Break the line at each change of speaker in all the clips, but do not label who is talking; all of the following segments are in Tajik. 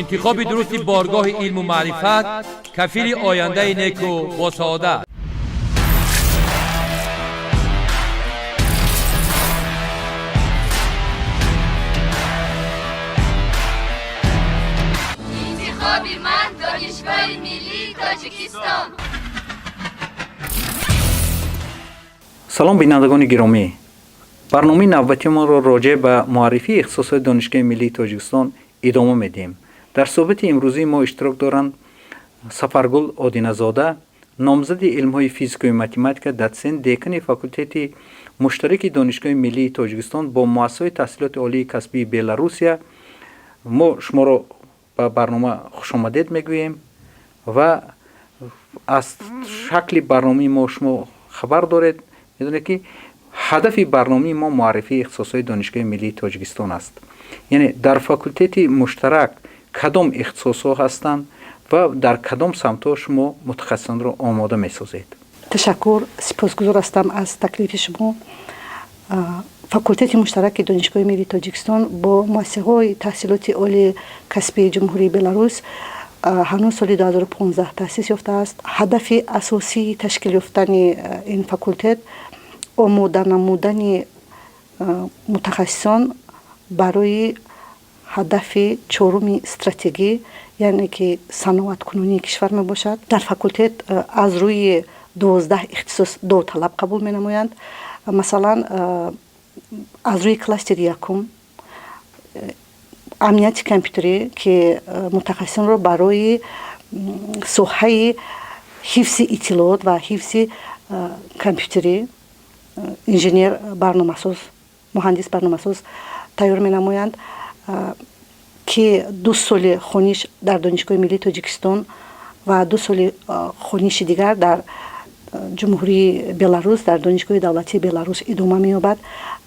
Интихоби дурусти боргоҳи илму маърифат кафили ояндаи неку босаодат.
Интихоби ман Донишгоҳи миллии Тоҷикистон.
Салом, бинандагони гиромӣ! Барномаи навбатимонро роҷеъ ба муаррифии ихтисосҳои Донишгоҳи миллии Тоҷикистон идома медиҳем. Дар суҳбати имрӯзии мо иштирок доранд Сафаргул Одиназода, номзади илмҳои физикаю математика, дотсент, декани факултети муштараки Донишгоҳи миллии Тоҷикистон бо муассисаҳои таҳсилоти олии касбии Беларусия. Мо шуморо ба барнома хушомадед мегӯем ва аз шакли барномаи мо шумо хабар доред, медонед, ки ҳадафи барномаи мо муаррифии ихтисосҳои Донишгоҳи миллии Тоҷикистон аст. Яъне дар факултети муштарак кадом ихтисосҳо ҳастанд ва дар кадом самтҳо шумо мутахассисонро омода месозед?
Ташаккур, сипосгузор ҳастам аз таклифи шумо. Факултети муштараки Донишгоҳи миллии Тоҷикистон бо муассисаҳои таҳсилоти олии касбии Ҷумҳурии Беларус ҳанӯз соли 2015 таъсис ёфтааст. Ҳадафи асосии ташкил ёфтани ин факултет омода намудани мутахассисон барои ҳадафи чоруми стратегӣ, яъне ки саноаткунонии кишвар мебошад. Дар факултет аз рӯи 12 ихтисос довталаб қабул менамоянд. Масалан, аз рӯи кластери якум амнияти компютерӣ, ки мутахассисонро барои соҳаи ҳифзи иттилоот ва ҳифзи компютерӣ, инженер барномасоз, муҳандис барномасоз тайёр менамоянд, ки 2 соли хониш дар Донишгоҳи миллии Тоҷикистон ва 2 соли хониши дигар дар Ҷумҳурии Беларус, дар Донишгоҳи давлатии Беларус идома меёбад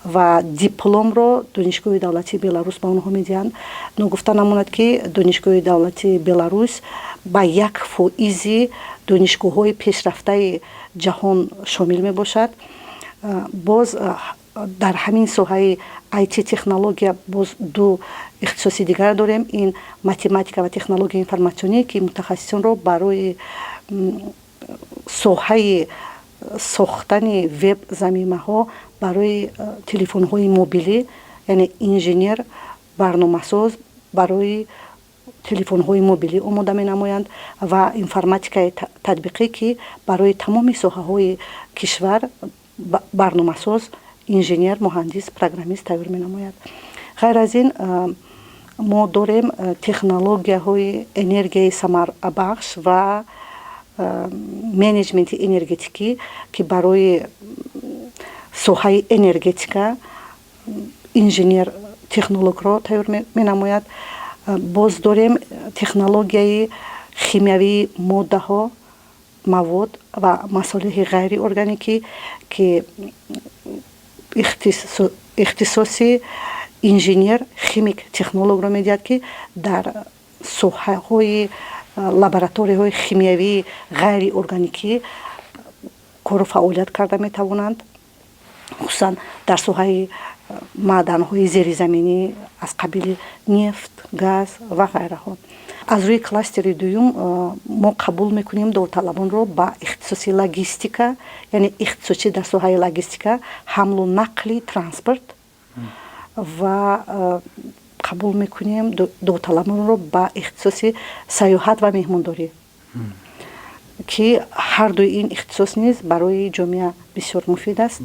ва дипломро Донишгоҳи давлатии Беларус ба онҳо медиҳанд. Ногуфта намонад, ки Донишгоҳи давлатии Беларус ба 1 фоизи донишгоҳҳои пешрафтаи ҷаҳон шомил мебошад. Боз дар ҳамин соҳаи IT технология боз ду ихтисоси дигар дорем: ин математика ва технологияи информатсионӣ, ки мутахассисонро барои соҳаи сохтани веб замимаҳо барои телефонҳои мобилӣ, яъне инженер барномасоз барои телефонҳои мобилӣ омода менамоянд, ва информатикаи татбиқӣ, ки барои тамоми соҳаҳои кишвар барномасоз, инженер, муҳандис, программист тайёр менамояд. Ғайр аз ин, мо дорем технологияҳои энергияи самарабахш ва менеҷменти энергетикӣ, ки барои соҳаи энергетика инженер технологро тайёр менамояд. Боз дорем технологияи химиявии моддаҳо, мавод ва масолеҳи ғайриорганикӣ, ки ихтисоси инженер химик технологро медиҳад, ки дар соҳаҳои лабораторияҳои химиявии ғайриорганикӣ кору фаъолият карда метавонанд, хусусан дар соҳаи маъданҳои зеризаминӣ аз қабили нефт, газ ва ғайраҳо. Аз рӯи кластери дуюм мо қабул мекунем довталабонро ба ихтисоси логистика, яъне ихтисосчӣ дар соҳаи логистика, ҳамлу нақли транспорт, ва қабул мекунем довталабонро ба ихтисоси сайёҳат ва меҳмондорӣ, ки ҳардуи ин ихтисос низ барои ҷомеа бисёр муфид аст.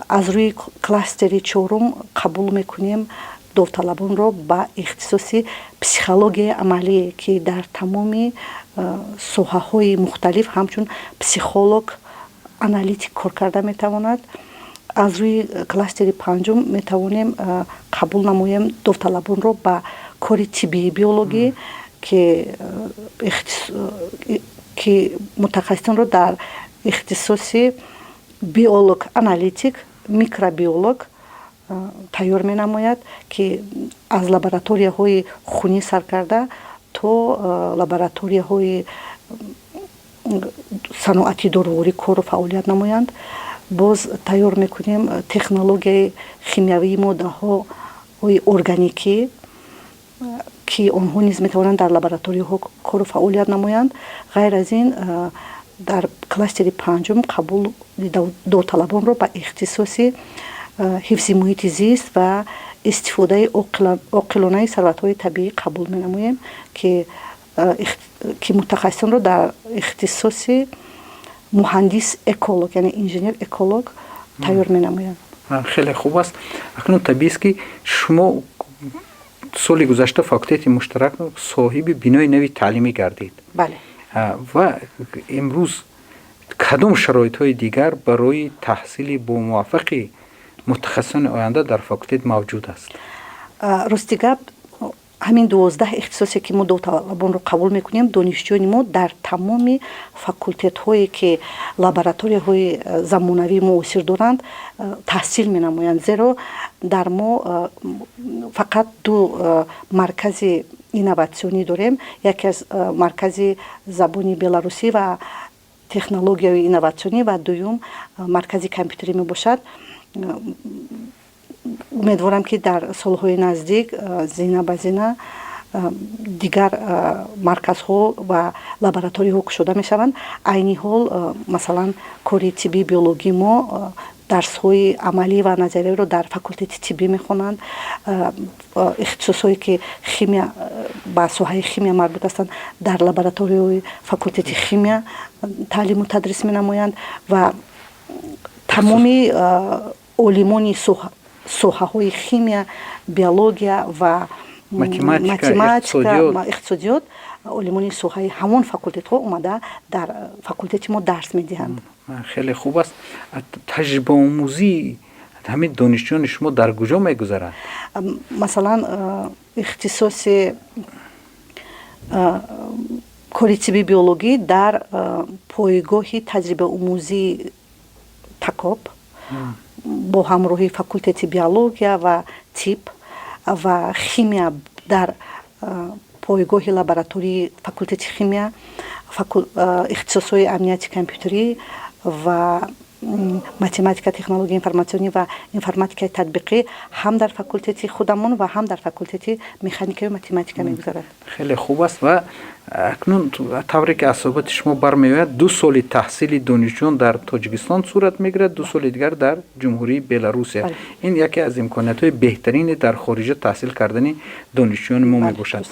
Аз рӯи кластери чорум қабул мекунем довталабонро ба ихтисоси психологияи амалӣ, ки дар тамоми соҳаҳои мухталиф ҳамчун психолог аналитик кор карда метавонад. Аз рӯи кластери панҷум метавонем қабул намоем довталабонро ба кори тиббии биологӣ, ки мутахассисонро дар ихтисоси биолог аналитик, микробиолог тайёр менамояд, ки аз лабораторияҳои хунӣ сар карда то лабораторияҳои саноати доруворӣ кору фаъолият намоянд. Боз тайёр мекунем технологияи химиявии моддаҳои органикӣ. Ки онҳо низ метавонанд дар лабораторияҳо кору фаъолият намоянд. Ғайр аз ин, дар кластери панҷум қабул довталабонро ба ихтисоси ҳифзи муҳити зист ва истифодаи оқилонаи сарватҳои табиӣ қабул менамоем, ки мутахассисонро дар ихтисоси муҳандис эколог, яъне инженер эколог тайёр менамоянд.
Хеле хуб аст. Акнун табиист, ки шумо соли гузашта факултети муштарак соҳиби бинои нави таълимӣ гардид.
Бале.
Ва имрӯз кадом шароитҳои дигар барои таҳсили бомуваффақи мутахассисони оянда дар факултет мавҷуд аст?
Рости гап, ҳамин 12 ихтисосе, ки мо довталабонро қабул мекунем, донишҷӯёни мо дар тамоми факултетҳое, ки лабораторияҳои замонавии муосир доранд, таҳсил менамоянд, зеро дар мо фақат ду маркази инноватсионӣ дорем. Яке аз маркази забони беларусӣ ва технологияи инноватсионӣ ва дуюм маркази компютерӣ мебошад. Умедворам, ки дар солҳои наздик зина ба зина дигар марказҳо ва лабораторияҳо кушода мешаванд. Айни ҳол, масалан, кори тиббии биологии мо дарсҳои амалӣ ва назариявиро дар факултети тиббӣ мехонанд. Ихтисосҳое, ки химия, ба соҳаи химия марбут ҳастанд, дар лабораторияҳои факултети химия таълиму тадрис менамоянд ва тамоми олимони соҳаҳои химия, биология ва математика, иқтисодиёт, олимони соҳаи ҳамон факултетҳо омада дар факултети мо дарс медиҳанд.
Хеле хуб аст. Таҷрибаомӯзии ҳамин донишҷӯёни шумо дар куҷо мегузарад?
Масалан, ихтисоси кори тибби биологӣ дар пойгоҳи таҷрибаомӯзии Такоб бо ҳамроҳии факултети биология ва тиб ва химия дар пойгоҳи лаборатории факултети химия, ихтисосҳои амнияти компютерӣ ва математика, технологияи информатсионӣ ва информатикаи татбиқӣ ҳам дар факултети худамон ва ҳам дар факултети механикаю математика мегузарад.
Хеле хуб аст. Ва акнун, тавре ки аз суҳбати шумо бармеояд, 2 соли таҳсили донишҷӯён дар Тоҷикистон сурат мегирад, 2 соли дигар дар Ҷумҳурии Беларусия. Ин яке аз имкониятҳои беҳтарини дар хориҷа таҳсил кардани донишҷӯёни мо мебошад.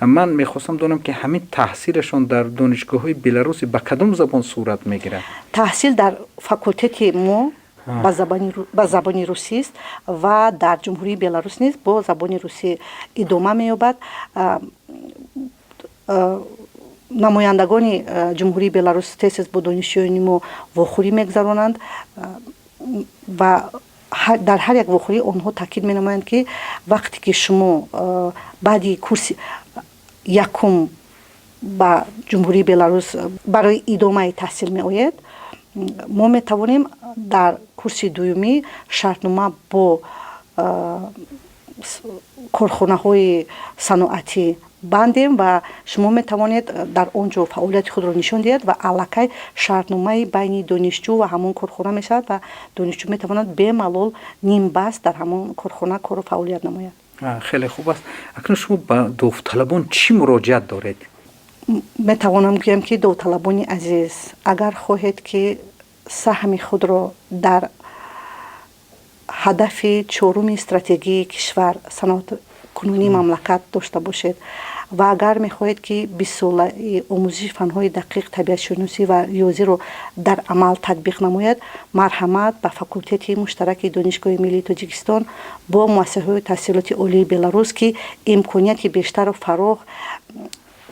Ман мехостам донам, ки ҳамин таҳсилашон дар донишгоҳҳои Беларуси ба кадом забон сурат мегирад?
Таҳсил дар факултети мо ба забони русист ва дар Ҷумҳурии Беларус низ бо забони русӣ идома меёбад. Намояндагони Ҷумҳурии Беларус тез тез бо донишҷӯёни мо вохӯрӣ мегузаронанд ва дар ҳар як вохӯрӣ онҳо таъкид менамоянд, ки вақте ки шумо баъди курси якум ба Ҷумҳурии Беларус барои идомаи таҳсил меоед, мо метавонем дар курси дуюмӣ шартнома бо корхонаҳои саноатӣ бандем ва шумо метавонед дар он ҷо фаъолияти худро нишон диҳед ва аллакай шартномаи байни донишҷӯ ва ҳамон корхона мешавад ва донишҷӯ метавонад бемалол нимбаст дар ҳамон корхона кору фаъолият намояд.
Хеле хуб аст. Акнун шумо ба довталабон чӣ муроҷиат доред?
Метавонам гӯям, ки довталабони азиз, агар хоҳед, ки саҳми худро дар ҳадафи чоруми стратегии кишвар, саноаткунонии мамлакат дошта бошед ва агар мехоҳед, ки бистсолаи омӯзиши фанҳои дақиқ, табиатшиносӣ ва риёзиро дар амал татбиқ намояд, марҳамат ба факултети муштараки Донишгоҳи миллии Тоҷикистон бо муассисаҳои таҳсилоти олии Беларус, ки имконияти бештару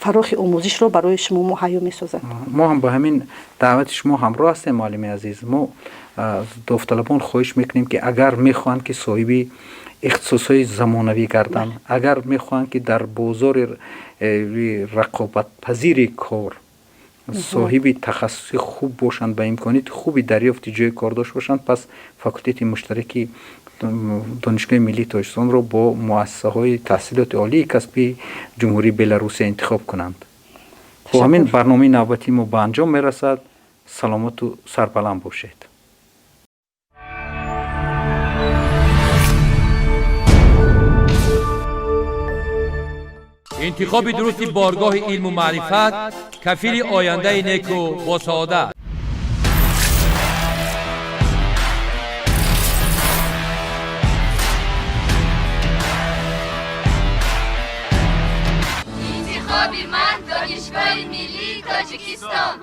фарохи омӯзишро барои шумо муҳайё месозад.
Мо ҳам ба ҳамин даъвати шумо ҳамроҳ ҳастем, муаллими азиз. Мо аз довталабон хоҳиш мекунем, ки агар мехоҳанд, ки соҳиби ихтисосҳои замонавӣ гарданд, агар мехоҳанд, ки дар бозори рақобатпазири кор соҳиби тахассуси хуб бошанд, ба имконияти хуби дарёфти ҷои кор дошта бошанд, пас факултети муштараки Донишгоҳи миллии Тоҷикистонро бо муассисаҳои таҳсилоти олии касбии Ҷумҳурии Беларусия интихоб кунанд. Бо ҳамин барномаи навбатии мо ба анҷом мерасад. Саломату сарбаланд бошед.
Интихоби дурусти боргоҳи илму маърифат кафили ояндаи неку босаодат.
Интихоби ман Донишгоҳи миллии Тоҷикистон.